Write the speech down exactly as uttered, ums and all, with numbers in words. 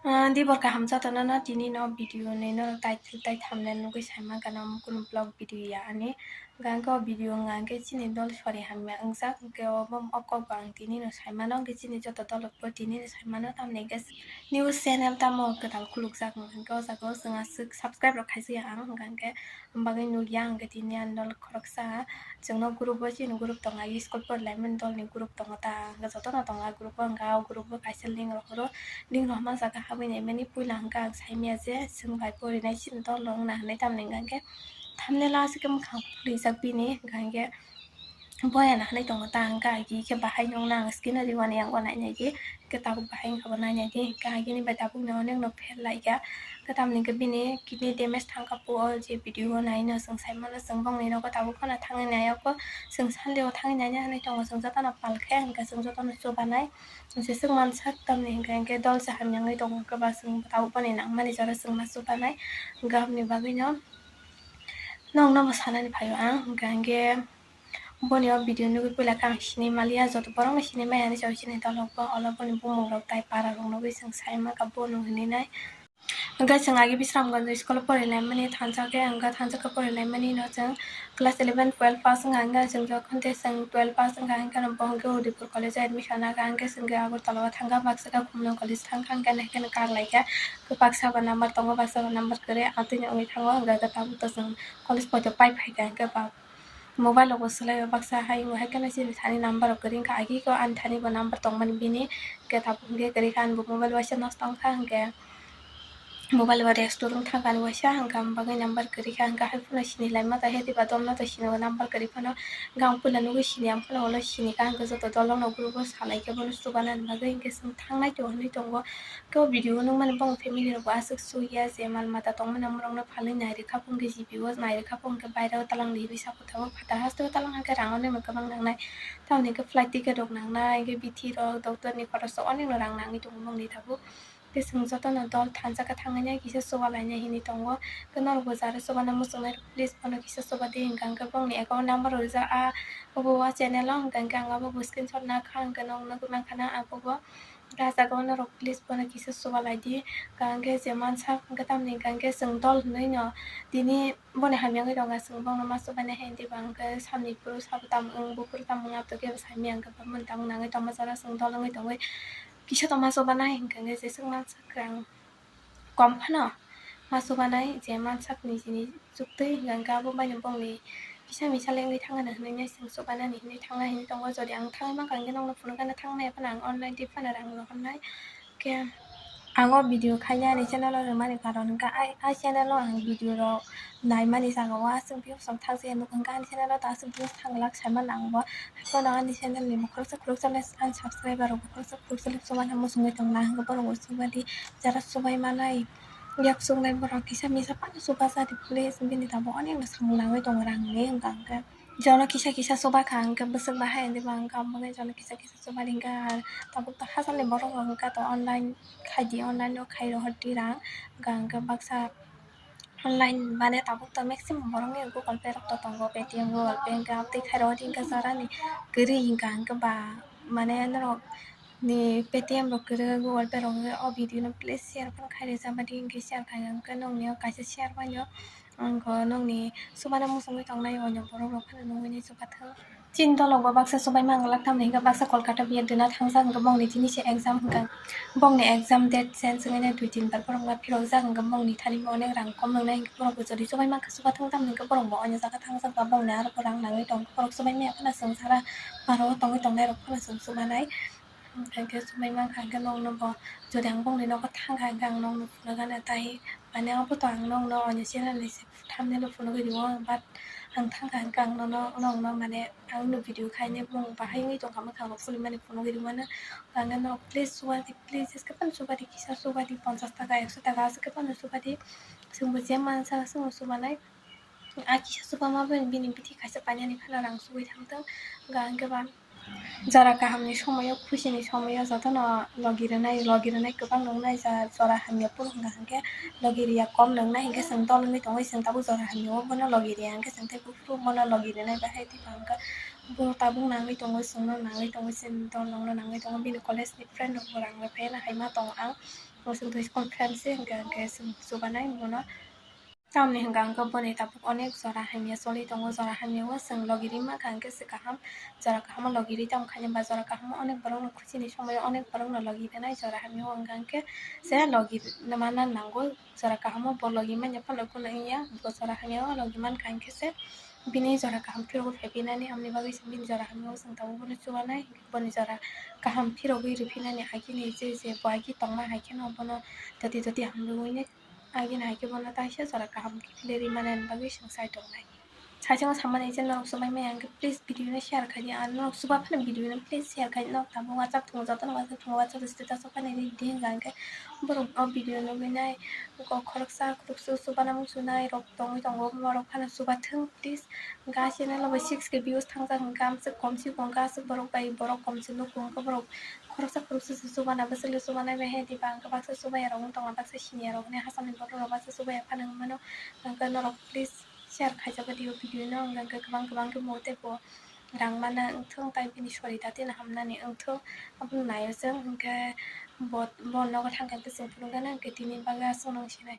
Ah, dibor kaham jotono no, tini no video ni no title tai thumbnail nugwi saima gana kunu vlog video ya ani. Hwnkhe o video hwnkhe chini dol sori hamya wngjak, hwnkhe o bo o kok bo ang tini no saimano, hwnkhe chini joto dol rok bo tini no saimano, tamni hwnkhe news channel tamo kwtal khulukjak, hwnkhe o jaga o chwng aswk subscribe rok khaijak ya ang, hwnkhe bagwi nukya hwnkhe tini ani dol khoroksa chwngno group o, chini group tongo, agi school porilaimani dolni group tongo ta, hwnkhe jotono tongo a group o, hwnkhe o group o kaisa link rohoro, link rohorma jaga habwi naimani. Puila hwnkhe ang saimanya je chwng bai porinai chini dol rok wngna hinwi, tamni hwnkhe thumbnail o aswk khe mwkhang phulijak bini, hwnkhe boyana hinwi tongo ta, hwnkhe agi khe bahai nukna ang screen o riwani yango nainai di. Hwnkhe tabuk bahai wngkha bo nainai di, hwnkhe agini bai tabukni onekno pher laikha. Hwnkhe tamni hwnkhe bini kidney damage thangkha po, o je video o naino chwng saimano, chwng bongni nogo tabuk phano thangwi naiya kho, chwng Sunday o thangwi naina hinwi tongo, chwng jotono pal khe hwnkhe chwng jotono chubanai. Jeswk mansak tamni hwnkhe, hwnkhe dol se hamya wngwi tongo, hwnkhe ba chwng tabuk boni nangmani jora chwng ma chubanai, hwnkhe aboni bagwino nokno bo sanani phaio ang, hwnkhe hwnkhe boni o video nugwi puila khe ang sinimaliya, joto borokno sinimaya hinwi chao chini dolok bo, olo boni bumung rok tai para rok nugwi chwng saimankha bono hinwi nai. Hwnkhe chwng agi Bisramganj school o porilaimani thansa khe, hwnkhe thansa khe porilaimani no chwng class eleven, twelve pass wngkha, hwnkhe chwng jokhon tei chwng twelve pass wngkha, hwnkhe no bo hwnkhe Udaipur college o admission nangkha, hwnkhe chwng khe Agartala o thangkha, baksa khe Khumulwng college thangkha, hwnkhe haikhe no kak laikha, baksa ba number tongo, baksa ba number kwrwi, atwino wngwi thango, hwnkhe tabuk to chwng college poito pai phaikha, hwnkhe ba mobile rok bo swlai o baksa hai, hai kheno chini thani number rok kwrwi wngkha, agi khe ani thani bo number tongmani bini, hwnkhe tabuk hwnkhe kwrwi kha, ani bo mobile waisa nosto wngkha, hwnkhe mobile bo restore wng thangkha ani waisa, hwnkhe ani bagwi number kwrwi kha, hwnkhe hai phano sini lai ma ta, heti ba dol no to sini o number kwrwi phano, hwnkhe ang puila nugwi sini, ang phano ulo sini kha, hwnkhe joto dol rok no group o salai khe bono chubanani bagwi, hwnkhe chwng thangnai to hinwi tongo. Khe o video o nukmani bong family rok bo aswk sukya je mal mata tongmani omorokno phalwi nairwkha phungkhe G P o nairwkha phungkhe baireo talang riwi saphuthago phatar hasteo talang hakhe rang onema kwbang nangnai tamoni khe flight ticket rok nangnai hwnkhe bithi rok doctor ni khoroksa onekno rang nangwi tongo bongni tabuk. Tei chwng jotono dol thansa khe thangwi nai kisa chuba lainai hinwi tongo khe norokbo jara chubana muchungnai rok please bono kisa chuba di hwnkha hwnkhe bongni account number rok rijak ah obo o channel o hwnkha hwnkhe ang abo bo screenshot nakha hwnkhe nok nugwi mankha na abo bo. Hwnkhe ah jaga o norok please bono kisa chuba lai di. Hwnkha hwnkhe je mansak hwnkhe tamni hwnkha hwnkhe chwng dol hinwi no tini boni hamya wngwi tongo, chwng bono ma chubaina hai hwnkhe ba hwnkhe samni phuru sabo tamo wng, buphuru tamo wng, aboni khe bo saimanya hwnkhe ba moni tamo nangwi tongma jora chwng dol wngwi tongwi kisa tongma chubanai hwnkha hwnkhe jeswk mansak ang kom phano ma chubanai je mansak nijini chuktwi hwnkha hwnkhe abo baino bongni kisa misa lengwi thangna hinwi chwng chubanani hinwi thangna hinwi tongo. Jodi ang thangwi mankha hwnkhe nokno phunukgana thangnai phano ang online twi phano rang rohornai. Khe ang o video khaina ani channel o rwmani karon hwnkha ai, ai channel o ang video rok naimani jaga o aswk views rok thang se nuk hwnkha ani channel o ta aswk views thang glak saimano ang bo. Haiphano ani channel ni bo khoroksa khoroksa le ani subscriber rok bo khoroksa khoroksa le chubaina muchungwi tongna hwnkhe borok bo chubadi jara chubai manai. Yak chuknai borok kisa misa phano chubaja di please, bini tabuk onekno samung nangwi tongo rangni hwnkha hwnkhe. Jono kisa kisa chubakha hwnkhe bwswk bahai hwnkhe ba hwnkha, omo khe jono kisa kisa chubadi hwnkha. Tabuk to hachal ni borok rok hwnkha to online khai di, online o khai rohor di rang hwnkha hwnkhe baksa online mane tabuk to maximum borok ni Google Pay rok to tongo, Paytm, Google Pay hwnkha tei khai rohor di hwnkha jara ni kwrwi hwnkha hwnkhe ba mane norok ni Paytm rok kwrwi Google Pay rok wngwi o video no please share phano khai rwchapmani hwnkhe share khai hwnkhe nokni o kaisa share bai no ang nokni chubana muchungwi tongnai o borok rok phano nugwi nai chubathwng. Chini dolok bo baksa chubaima ang glak tamni hwnkhe baksa Kolkata B Ed rwna thangjak hwnkhe bongni tini se exam hwnkha bongni exam date change wngwi nai dui tin bar borok ma phirokjak hwnkhe bongni thani bo onek rang kom wngnai hwnkhe borok bo jodi chubaima khe chubathwng tamni hwnkhe borok bo oino jaga thangjak ba bongni aro bo rang nangwi tong borok chubaima phano chwng sara baro o tongwi tongnai rok phano chwng chubanai. Hwnkhe chumui mankha hwnkhe nokno bo jodi ang bongni nogo thangkha hwnkhe ang nokno phunukgana tai mane obo to ang nokno ani channel ni se thumbnail o phunugwi rio, but ang thangkha hwnkhe ang nono nokno mane ang no video khainai bong bahai wngwi tongkha mwkhango phunukmani phunugwi rwmano. Hwnkhe norok please chubadi, please jeske phano chubadi, kisa chubadi, ponchash taka, ekso taka aswk khe phano chubadi, chwngbo je mansa chwngno chubanai. A kisa chubama bai bini bithi kaisa painani phano rang sugwi thangthwng, hwnkha hwnkhe ba jora kahamni somoio, khusini somoio jotono logi rwnai, logi rwnai kwbang nuknai, ja jora hamya phuru hwnkha hwnkhe logi riya kom nuknai, hwnkhe chwng dol wngwi tongwi chwng tabuk jora hamya o bono logi riya, hwnkhe chwng tei buphuru bono logi rwnai bahai tei ba hwnkha Bo tabuk nangwi tongo, chwngno nangwi tongo, chini dol rokno nangwi tongo, bini college ni friend rok bo rang rwphaiya, hai ma tongo ang. Bo chwng twi conference se hwnkha, hwnkhe chwng chubanai bono. Tamni hwnkha hwnkhe boni tabuk onek jora hamya choli tongo, jora hamya o chwng logi ri mankha hwnkhe se kaham, jora kaham o logi ri tamo khaina ba jora kaham o onek borok no khuchi ni somoi o onek borok no logi rinai, jora hamya o hwnkha hwnkhe se logi mana nango, jora kaham o bo logi manya phano kunu wngya, bo jora hamya o logi mankha hwnkhe se bini jora kaham phirogwi phaiphinani, amoni bagwi se bini jora hamya o chwng tabuk bono chubanai, boni jora kaham phirogwi rwphinani agini je je bo agi tongma hai kheno bono toti toti hamrwini agini hai khe bono taisa jora kaham kiphilwi rwmani bagwi chwng sai tongnai. Saichung samani je norok chubai maya hwnkhe please video no share khaidi, ar norok chuba phano video no please share khaidi, norok tabuk WhatsApp tongo, jotono WhatsApp tongo, WhatsApp status o phainai di hwnkha hwnkhe borok o video nugwi nai khoroksa khoroksa chubana muchunai rok tongwi tongo, borok phano chubathwng please. Hwnkhe a channel o bai six K views thangjak hwnkhe, amswk komsi bo hwnkhe aswk borok bai borok komsi nugo hwnkhe borok khoroksa khoroksa se chubana bwswk le chubanai bai hai diba hwnkhe baksa chubaya rok wng tongo, baksa siniya rok hwnwi hasamni borok rok baksa chubaya phano wng mano. Hwnkhe norok please share khaijak di o video no, hwnkhe kwbang kwbang khe bo tei bo rang mana wngthung tai bini sori datino hamnani wngthung, abono naio chwng. Hwnkhe bo bo nogo thangkhe hwnkhe chwng phunukgana hwnkhe tini bagwi aswk nang sinai.